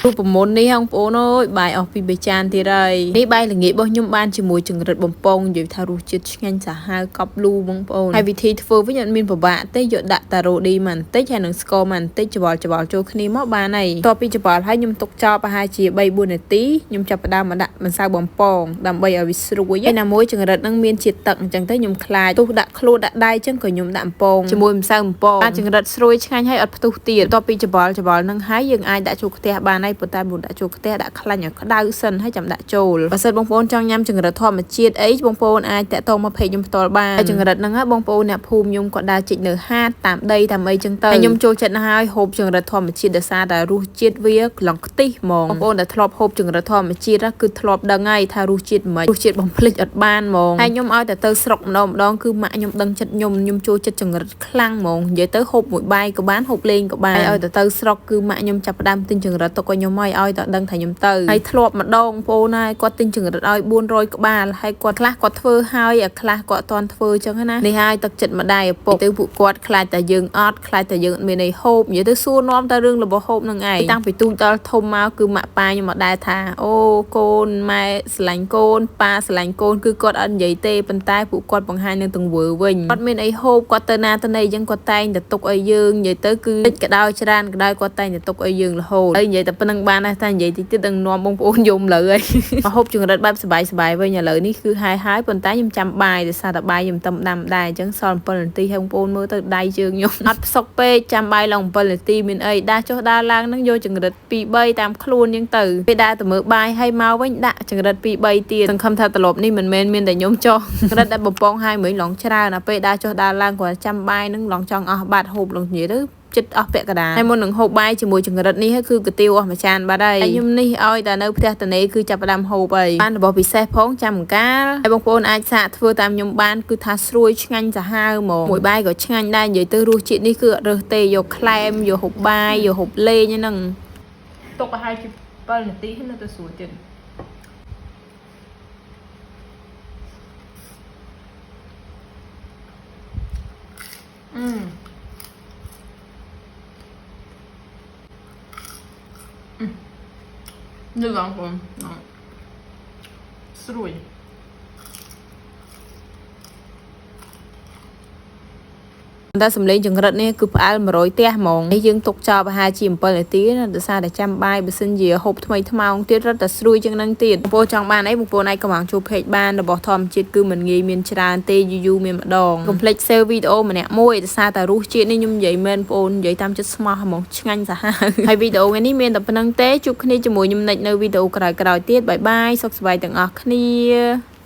រូបមន្តនេះបងប្អូនអើយបាយអស់ពី3ចានទៀតហើយនេះបាយល្ងាចរបស់ខ្ញុំបានជាមួយចង្រិតបំពងនិយាយថារសជាតិឆ្ងាញ់សាហាវកប់លូបងប្អូនហើយវិធីធ្វើវិញអត់មានពិបាកទេយកដាក់តារ៉ូឌីមកបន្តិចហើយនឹងស្ករមកបន្តិចច្បល់ច្បល់ចូលគ្នាមកបានហើយតពីច្បល់ហើយខ្ញុំទុកចោលប្រហែលជា3 4នាទីខ្ញុំចាប់ផ្ដើមមកដាក់ម្សៅបំពងដើម្បីឲ្យវាស្រួយហើយណាមួយចង្រិតនឹងមានជាតិទឹកអញ្ចឹងទៅខ្ញុំខ្លាចទុះដាក់ខ្លួនដាក់ដៃអញ្ចឹងក៏ខ្ញុំដាក់បំពងជាមួយម្សៅបំពងបានចង្រិតស្រួយឆ្ងាញ់ហើយអត់ផ្ទុះទៀតតពីច្បល់ច្បល់នឹងហើយយើងអាចដាក់ចូលខ្ទះបានហើយប៉ុន្តែមុនដាក់ចូលខ្ទះដាក់ខ្លាញ់ឲ្យក្តៅសិនហើយចាំដាក់ចូលបើសិនបងប្អូនចង់ញ៉ាំចង្រិតធម្មជាតិអីបងប្អូនអាចតាក់ទងមក page ខ្ញុំផ្ទាល់បានហើយចង្រិតហ្នឹងណាបងប្អូនអ្នកភូមិខ្ញុំក៏ដើរជីកនៅហាតតាមដីតាមអីចឹងទៅហើយខ្ញុំចូលចិត្តណាស់ហើយហូបចង្រិតធម្មជាតិដោយសារតែរសជាតិវាក្លងខ្ទិះហ្មងបងប្អូនដែលធ្លាប់ហូបចង្រិតធម្មជាតិគឺធ្លាប់ដឹងហើយថារសជាតិមិនរសជាតិបំភ្លេចអត់បានហ្មងហើយខ្ញុំឲ្យតែទៅស្រុកម្ដងម្ដងគឺម៉ាក់ខ្ញុំដឹងចិត្តខ្ញុំខ្ញុំចូលចិត្តចង្រិតខ្លាំងហ្មងនិយាយទៅហូបមួយបាយក៏បានហូបលេងក៏បានហើយឲ្យតែទៅស្រុកគឺម៉ាក់ខ្ញុំចាប់ផ្ដើមទិញចង្រិតទុកឲ្យខ្ញុំហើយឲ្យតែដឹងថាខ្ញុំទៅហើយធ្លាប់ម្ដងបងប្អូនហើយគាត់ទិញចង្រិតឲ្យ400ក្បាលហើយគាត់ខ្លះគាត់ធ្វើហើយអាខ្លះគាត់អត់ទាន់ធ្វើចឹងណានេះហើយទឹកចិត្តម្ដាយឪពុកទៅពួកគាត់ខ្លាចតែយើងអត់ខ្លាចតែយើងអត់មានអីហូបនិយាយទៅសួរនាំតែរឿងរបស់ហូបនឹងឯងតាំងពីទូចដល់ធំមកគឺម៉ាក់ប៉ាខ្ញុំមកដែរថាអូកូនម៉ែស្រឡាញ់កូនប៉ាស្រឡាញ់កូនគឺគាត់អត់និយាយទេប៉ុន្តែពួកគាត់បង្ហាញនឹងទង្វើវិញគាត់មានអីហូបគាត់ទៅណាទៅណីចឹងគាត់តែងតែទុកឲ្យយើងនិយាយទៅគឺតិចក៏ដោយច្រើនក៏ដោយគាត់តែងតែទុកឲ្យយើងរហូតហើយនិយាយតែប៉ុណ្្នឹងបានដែរតែនិយាយតិចទៀតនឹងនាំបងប្អូនយំលើហើយមកហូបចង្រិតបែបសបាយៗវិញឥឡូវនេះគឺហើយហើយប៉ុន្តែខ្ញុំចាំបាយដោយសារតែបាយខ្ញុំតំដាំដែរអញ្ចឹងសល់7នាទីហើយបងប្អូនមើលទៅដៃជើងខ្ញុំអត់ផ្សុកពេកចាំបាយឡើង7នាទីមានអីដើរចុះដើរឡើងហ្នឹងយកចង្រិត2 3តាមខ្លួនអញ្ចឹងទៅពេលដើរទៅមើលបាយហើយមកវិញដាក់ចង្រិត2 3ទៀតសង្ឃឹមថាត្រឡប់នេះមិនមែនមានតែខ្ញុំចុះចង្រិតដែលបំពងហើយមួយឡងច្រើនដល់ពេលដើរចុះដើរឡើងគាត់ចាំបាយហ្នឹងឡងចង់អស់បាត់ហូបឡងនិយាយទៅចិត្តអស់ពាក់កណ្ដាលហើយមុននឹងហូបបាយជាមួយចង្រិតនេះគឺកាទៀវអស់មួយចានបាត់ហើយខ្ញុំនេះឲ្យតែនៅផ្ទះតនេគឺចាប់ផ្ដើមហូបហើយបានរបស់ពិសេសផងចាំកាលហើយបងប្អូនអាចសាកធ្វើតាមខ្ញុំបានគឺថាស្រួយឆ្ងាញ់សាហាវហ្មងមួយបាយក៏ឆ្ងាញ់ដែរនិយាយទៅរសជាតិនេះគឺអត់រើសទេយកក្លែមយកហូបបាយយកហូបលេងហ្នឹង ទុកប្រហែលជា7នាទីហើយនៅតែស្រួលទៀតអឺនេះបងប្អូនស្រួយ តែសំឡេងចង្រិតនេះគឺផ្អើល100ផ្ទះហ្មងនេះយើងទុកចោលប្រហែលជា7នាទីណាដោយសារតែចាំបាយបើសិនជាហូបថ្មីថ្មោងទៀតរត់តែស្រួយជាងនឹងទៀតបងប្អូនចង់បានអីបងប្អូនអាចកំងចូល page បានរបស់ធម្មជាតិគឺមិនងាយមានច្រើនទេយូរយូរមានម្ដងកុំភ្លេច save វីដេអូម្នាក់មួយដោយសារតែរសជាតិនេះខ្ញុំនិយាយមែនបងប្អូននិយាយតាមចិត្តស្មោះហ្មងឆ្ងាញ់សាហាវហើយវីដេអូថ្ងៃនេះមានតែប៉ុណ្្នឹងទេជួបគ្នាជាមួយខ្ញុំនិចនៅវីដេអូក្រោយៗទៀតបាយបាយសុខសប្បាយទាំងអស់គ្នា។